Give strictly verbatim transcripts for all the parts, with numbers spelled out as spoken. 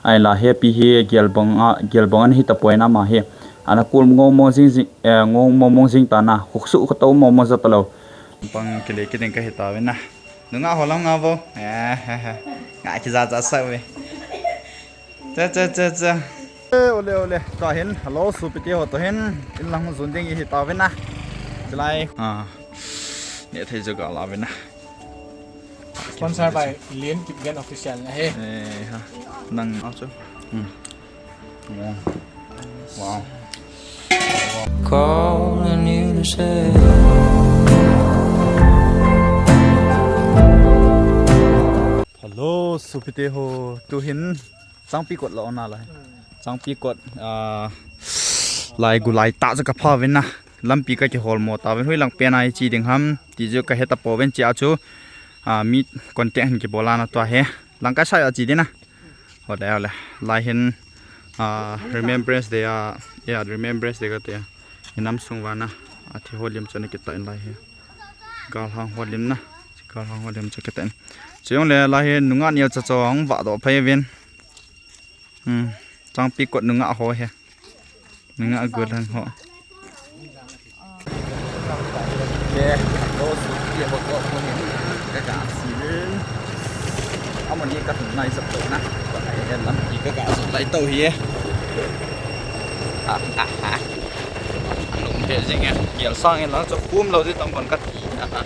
Ai la, Happy hi gelbong a, gelbong an hi tapoi na ama hi. Ana kul ngong mong jing jing, eh, ngong mong mong jing ta na, khuksu kho to mong mong ja ta lo. Pang kile kiding ka hi ta ve na. Nunga ho lam nga vo. Eh, he, he. Nga ki ja ja sa ve. Cha, cha, cha, cha. Eh, ole, ole. Tua hin, hello, sopite ho to hin. In lang jun ding i hi ta ve na. Chulai. Ah. Ne thei jo ga la ve na. Sponsor by Lian Kipgen Official na he. Eh, ha. Nang a chu. Hmm. Wow. Wow. Calling you to say hello, sopite ho. Tu hin Changpi kot la ona lai. Changpi kot, ah, lai gu lai ta chu ka pha ve na. Lampi ka kihol mo ta ve, hui lang pen a i chi ding ham. Ti chu ka he ta po ven chi a chu. Ah, mi contact hin kibol a na tua he. Lang ka sa a chi ding na. Hole, hole. Lai hin, ah, Remembrance Day a, ya, Remembrance Day ka te. Hinam sung vana. A thi holim chana kita in lai he. Gal hang holim na. Gal hang holim cha kita in. Chayong le lai he nunga niu cha chong va do phai vin. Hmm. Changpi kot nunga ho he. Nunga gu lang ho. Ke, to su ke ho to ko ni. Ka ka si le. Amo ni ka nai sa to na. Ka ai lam ki ka ka su lai to hi. Ha ha ha. Nung pe jing e. Gel sang e la cho kum lo di tam kon ka ti. Ha ha.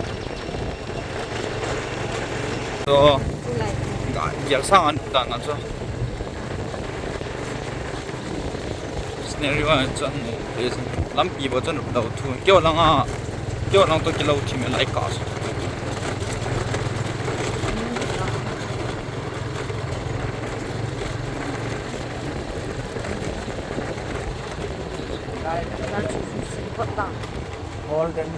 So, ga, gel sang an ta na so. Scenery wa chan mo, lampi bo chan lo thu. Keo lang a, keo lang to kilo thi me lai ka so. All them.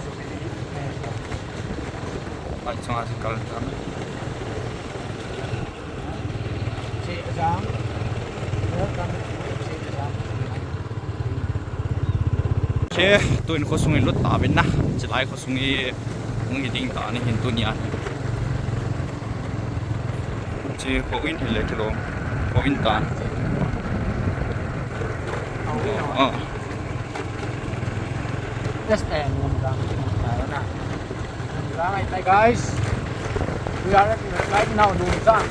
Pai chunga chu kal ta na. Che, tuin khosung i lut ta vin na. Chilai khosung i hung hi ding ta ni hin tunia. Che, ko in hi le kilo. Ko in ta. Oh. Just, eh, ngam gam, ngam gam na. Hi guys, we are right now in Nunjang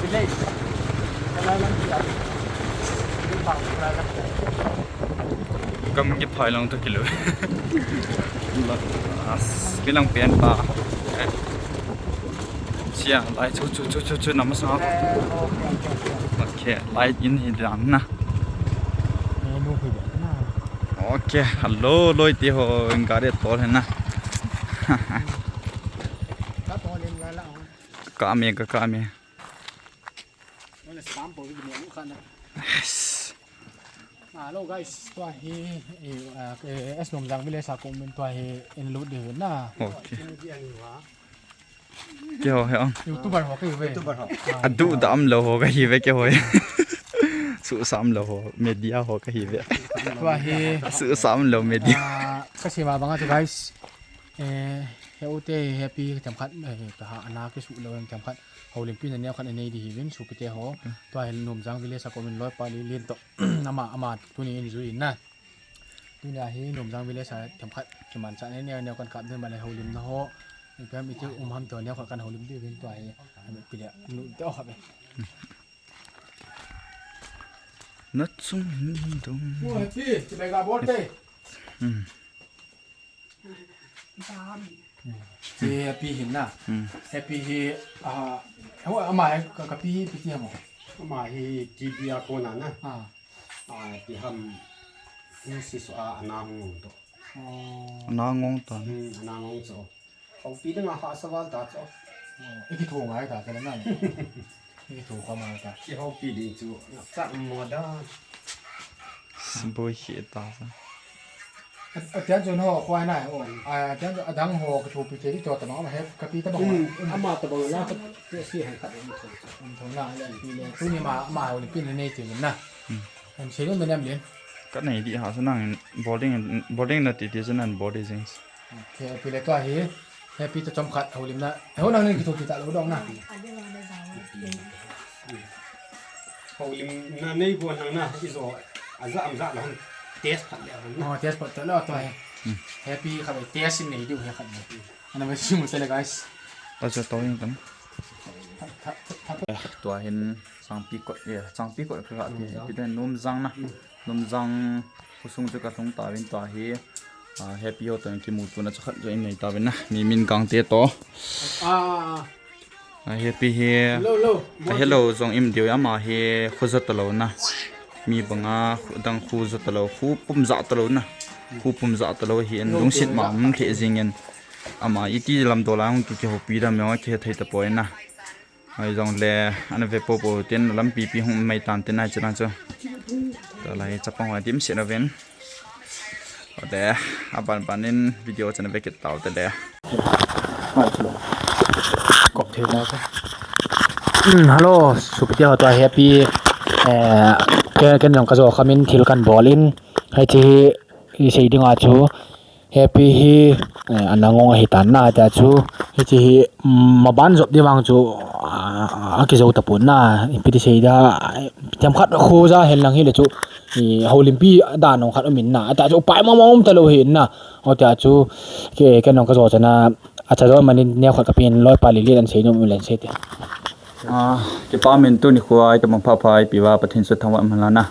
village. Kam ki phai lang to kilo. As, bilang pen pa. Siang, lai chu chu chu chu chu nama sa. Okay, lai in hi dan na. Okay, hello, loi ti ho, in gari tol hi na. Ka me, ka, ka me. Yes. Hello guys, tua hi, eh, ah, eh, S Nunjang village a ko min tua hi in lut di na. Okay. Ke ho he ong. YouTuber ho ke ve. YouTuber ho. Adu dam lo ho ka hi ve ke ho. Su sam lo ho, media ho ka hi ve. Tua hi. Su sam lo media. Ah, ka sima banga chu guys. Eh, he u te happy themkhat, eh, ka ha ana ke su lo themkhat. Houlimpi na neo khat nei di hi vin su pite ho. Tua hi Nunjang village a ko min loi pa li lin to. Ama, ama tuni in jui na. Tunia hi Nunjang village a themkhat kimanchah nei neo neo kan kap den ba le houlimna ho. Ipi ham iti um ham to neo khat kan houlim diu vin tua hi. Ami pi le nu te o khat ve. Na chung hin dong. Mo happy, ti be ga bol te. Hmm. Ti happy hin na. Hmm. Happy hi, ah, ho ama hi ka, ka pi hi pi ti ham o. Ama hi T B a kona na. Ah. Ah, ti ham, ni si so a, ana ngong to. Oh. Ana ngong to. Hmm, ana ngong cho. Houpi ding a hahsa val ta cho. Oh, i kitho ngai ta, ka na. I kitho ka ma ta. Kihoupi ding chu, na chak mo da. Boi hi ta sa. A, a tian chun ho, khoi na, o. A tian chun adang ho, ka thupi te di to ta ma, he, ka pi ta ba ho. Hmm, ama ta ba la, ka te si han khat ni tho. Ni tho na, le pi le. Tuni ma, ma ho ni pi le nei te na. Hmm. Em, sei lun nem lin. Ka nei di ha sa nang boarding, boarding na ti ti sa nan boarding. Okay, pi le tua hi. Happy to chomkhat houlim na. He ho nang ni kitho ti ta lo dong na. Houlimna nei go nang na, ijo, aja am ja lo han test phat le han na. Oh, test phat le lo to he. Hmm. Happy kha be test in nei diu he khat le. Ana be simu tele, guys. Ta cha to yin tam. Tha, tha, tha, tha. Eh, tua hin Changpi kot, eh, Changpi kot kha ti, hmm, pi den Numjang na. Hmm. Numjang khosung chu kalhung tauvin tua hi, ah, Happy ho toh kimutona chu khat chu inei tauvin na, Mimin Gangte toh. Ah, ah, ah. Ah, Happy hi, hello, hello. Ah, hello, jong im diu ama hi khoja talou na. Mi banga, dang khoja talou, kho pum ja talou na. Kho pum ja talou hi en lungset ma um lheh jing in. Ama iti lam dol a hung ki, kihoupi dam jong kihethei tapoi na. Ahi jongle, ana ve popo tin, lampi pi hung mai tan tin, ahi chang chu. Tua lai chapang ho dimset uvin. Ode, aban ban in video chan ve kit tau te le. Kop thei na chu. Hmm, hello, sopite ho toh Happy, eh, ken, ken jong kajo khamin thil kan bol in, hiche hi, isei dinga chu, Happy hi, eh, ana ngong ahi tan na, tia chu, hiche hi, mm, maban jop di vang chu, a, a, akijou tapon na, ipi ti sei da, eh, themkhat khoja hen lang hile chu, i, houlimpi dan jong khat um in na, tia chu upai mong mong um talou hi in na, o tia chu, ke, ken jong kajo chana, acha jo manin neo khat kapen, loipa Lily an sei nom len sei te. Ah, kipa min tuni kho a itam pha pha ipi uva Pathen chu thangvah man lang na.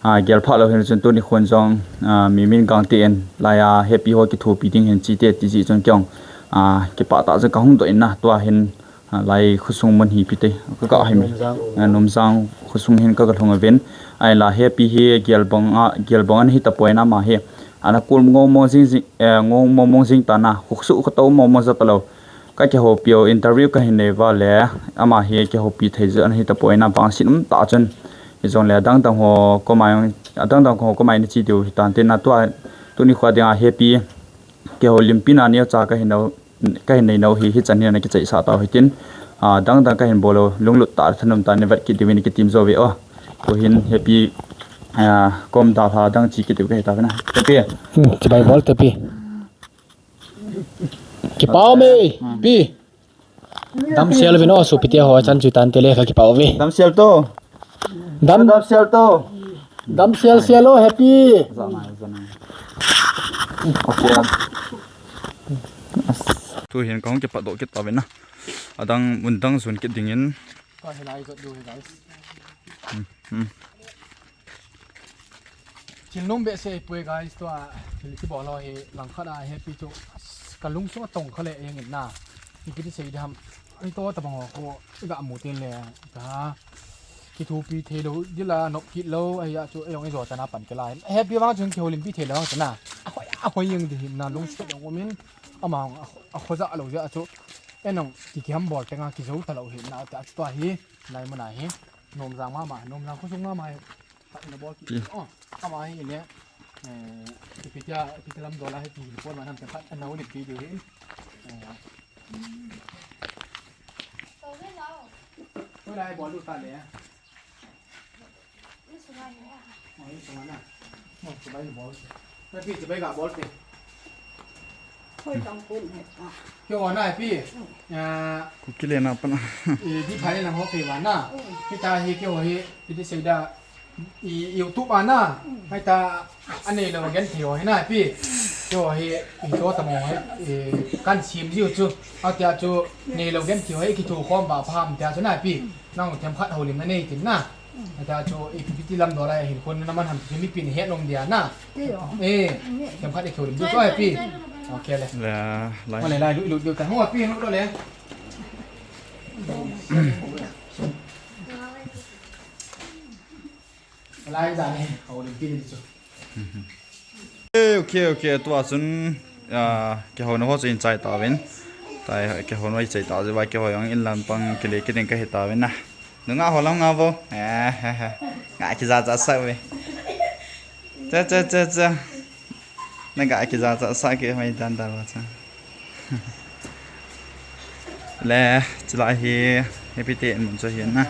Ah, gel pha lou hin chun tuni khon jong, ah, Mimin Gangte in laiya Happy ho kithopi ding hin chi te ti jeh chun kei jong, ah, kipah tah chun kahung doh in na tua hin, ah, lai khosung mun hi ipi ti. Ka ka hi mi. Numjang. Ah, Numjang khosung hin ka ka lhung uvin. Ahinla Happy hi gel bang a, gel bang ana hi tapoi na ama hi. Ana kul mong mong jing jing, eh, ngong mong mong jing ta na. Khuksu khato mong mong ja talou. Ka kihoupi u interview kahin nei uva le, ama hi kihoupi thei jeh ana hi tapoi na vangset um tah chun. Hijongle adang dang ho koma jong, adang dang ho koma jong ana che diu hi tan tin na tua, tuni kho dinga Happy kihoulimpi na neocha kahin nau, kahin nei nau hi, hichan hin ana kichaisah tau hitin. Ah, adang dang kahin bol u, lunglut tah le thanom tah in vet kit diuvin kitem jo uve o. Tuhin Happy, ah, kom dalha dang che kit diu kahi tauvin na. Happy. Hmm, chibai bol te pi. Kipa um e, pi. Damsel uvin o, sopite ho, chan chu tan te le ka kipa uve. Damsel to. Dam, damsel to. Damsel sel o, Happy. Jana, jana. Okay. Tuhin kahung kipat doh kit tauvin na. Adang mun dang jon kit dingin. Tua hilai jot diu hi, guys. Hmm, hmm. Thil nom behseh ahipoi, guys, tua thil kibol ho hi langkhat a Happy chu, as, ka lungsung a tong kha le jeng in na. Ipi ti sei diham. Ei to tabang ho khu iga mu tin le ka kithopi thei lou, dila nop kit lou, ahi a chu ei jong ijo chana pan kila. Happy vang chun kihoulimpi thei lou vang chana. Ahoi, ahoi jeng di hin na lungset jong um in. Ama jong a, akhoja lou jeh a chu. Ei jong ki, kiham bol tenga kijou talou hin na ta chu tua hi. Lai mun a hi. Numjang mama, Numjang khosung mama hi. Khat na bol ki. Pi. Oh, ama hi le. Eh, ipi tia, ipi tia lam dol a hi ti pon ma nam te khat na u le pi diu hi. Eh. Koi lai bol u ta le. Oh, ni sunga na. Oh, chibai bol. Na pi chibai ga bol te. Hoi tang pun he ta. Keiho na pi. Ah, Kuki le na pan. I di phai na ho pe ba na. Hita hi keiho hi, ipi ti sei da. I YouTube a na. Hita anei lou genthei ho hi na pi. Keiho hi, i to tamo hi. I kan sim jiu chu. Atia chu nei lou genthei ho hi kithu khom ba pham tia chu na pi. Nang themkhat houlimna nei tin na. Ata chu ipi ti lam dol a hin kon na man ham chu mipin het nom dia na. Ti lo. Eh, themkhat i kihoulim diu chu Happy. Okay le. La, la. Ole lai lu lu diu ta. Ho Happy lu le. Lai da ne. Houlim pi diu chu. Eh, okay, okay, tua chun, ah, kihouna ho chu in chai tauvin. Tai, kihouna i chai tau jeh uva, keiho jong in lam pang kile kit ding kahi tauvin na. Nunga ho lam nga vo. Eh, he, he. Nga kija cha sa ve. Cha, cha, cha, cha. Na nga kija cha sa ke mai dan dan va cha. Le, chulai hi, Happy te in mun chu hi na.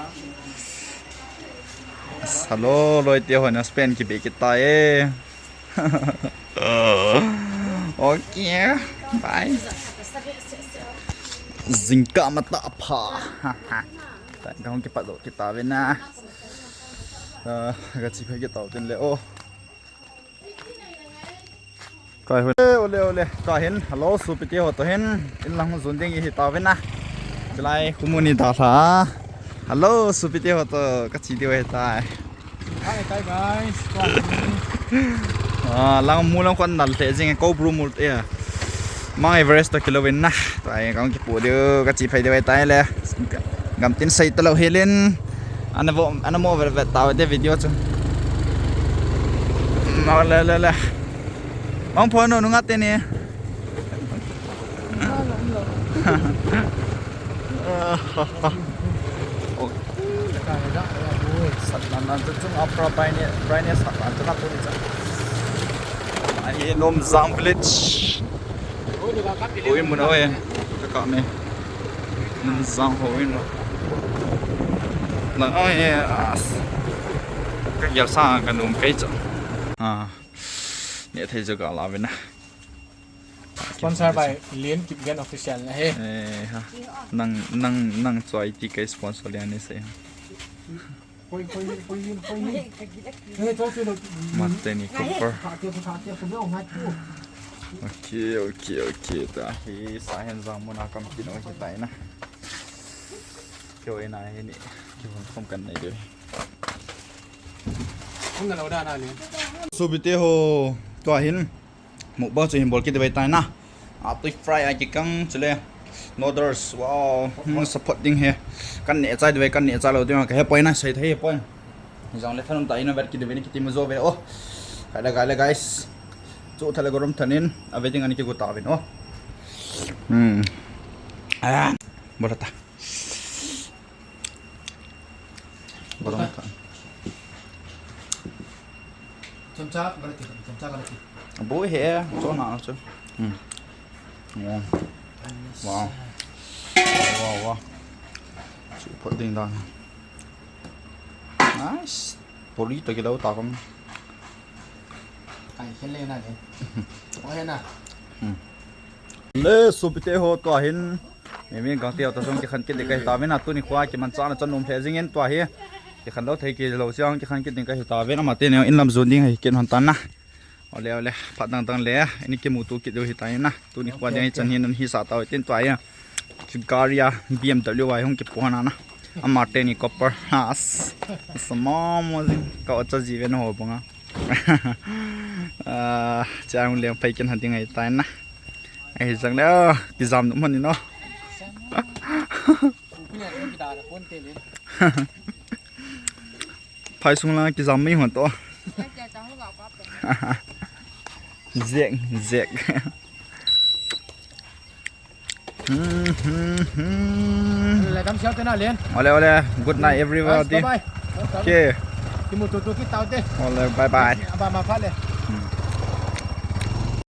Hello, loi te ho na spend kibe kit ta e. Okay, bye. Jingkah matah pha. Ta, kahung kipat doh kit tave na. Ah, ka chi phai kit tau tin le o. Ka hun. Eh, ole, ole. Ka hin. Hello, sopite ho toh hin. In lang jon ding ihi tauvin a. Chulai khu mun ni dalha. Hello, sopite ho toh. Ka chi diu ahitai. Hi, hi, guys. Ah, lang mu lang kon nal the jing ko bru mul te. Mang Everest toh kilou vin na. Tua hi kong kipu diu, ka chi phai diu ahitai le. Gam tin sei talou hilin. Ana vo, ana mo vet vet tau te video chu. Ma le, le, le. Mang pho no nunga te ni. Satna nan chu chung a pra brightness, brightness satna chu na tu ni cha. Ahi Nomzang village. Houin mun a hoi. Ka ka me. Nomzang houin mun. Lang a hoi as. Ka gel sa ka num kai cha. Ah. Ne thei jo ka la ve na. Sponsor by Lian Kipgen Official na he. Eh, ha. Nang, nang, nang choi ti kai sponsor lian ni sei. Hoi, hoi, hoi, hoi, hoi. He, to se lo. Mateni copper. Tha te, tha te, ko lo ngai tu. Okay, okay, okay. Tua hi Saihenzang mun a kam kit u ahitai na. Keu ina hi ni. Keu khom kan nei de. Hung na lo da na le. Sopite ho, tua hin. Mukbang chu hin bol kit ve tai na. A tui fry a kikang chule. Noodles, wow. Hmm, support ding he. Kan neh chai ve, kan neh chai lou ding ka he poi na, sei thei he poi. Jong le thanom ta ina vet kit ve ni kiti mu jo ve. Oh. Hai la, hai la, guys. Chu tha le gorom thanin. A ve ding ani kigu ta vin. Oh. Hmm. Ah. Bol ta. Gorom ta. Chamcha, galati, chamcha, galati. Abu he, cho na cho. Hmm. Wow. Wow. Wow, wow. Chu phot ding dan. Nice. Poli to kilo ta kom. Kai khel le na le. O he na. Hmm. Le sopite ho, tua hin. Mimi gangte ho toh jong kikhen kit ding kahi tauvin a, tuni khoa kimanchahna chu nom lheh jingin tua hi. Kikhen lou thei kilou jong kikhen kit ding kahi tauvin, amateni in lam jon ding ahi kit hon tan na. Ole, ole, phat dang dang le, ini kimuto kit diu ahitai na. Tuni khoa ding hi chan hin, hin sa tau tin tua hi. Chu gari a B M W a hung kipu hon a na. Amateni copper. As. Sama mo jing. Ka o cha ji ve na ho banga. Ah, chang leng phai kin ha ding ahitai na. Ahi jang le, ah, kijam nom hon ni no. Phai sung la kijam mai hon to. Zek, zek. Hmm, hmm, hmm. Le dam siau te na len. Ole, ole. Good night, everybody. Bye bye. Okay. Kimuto to kit tau te. Ole, bye bye. Aba ma pha le. Hmm.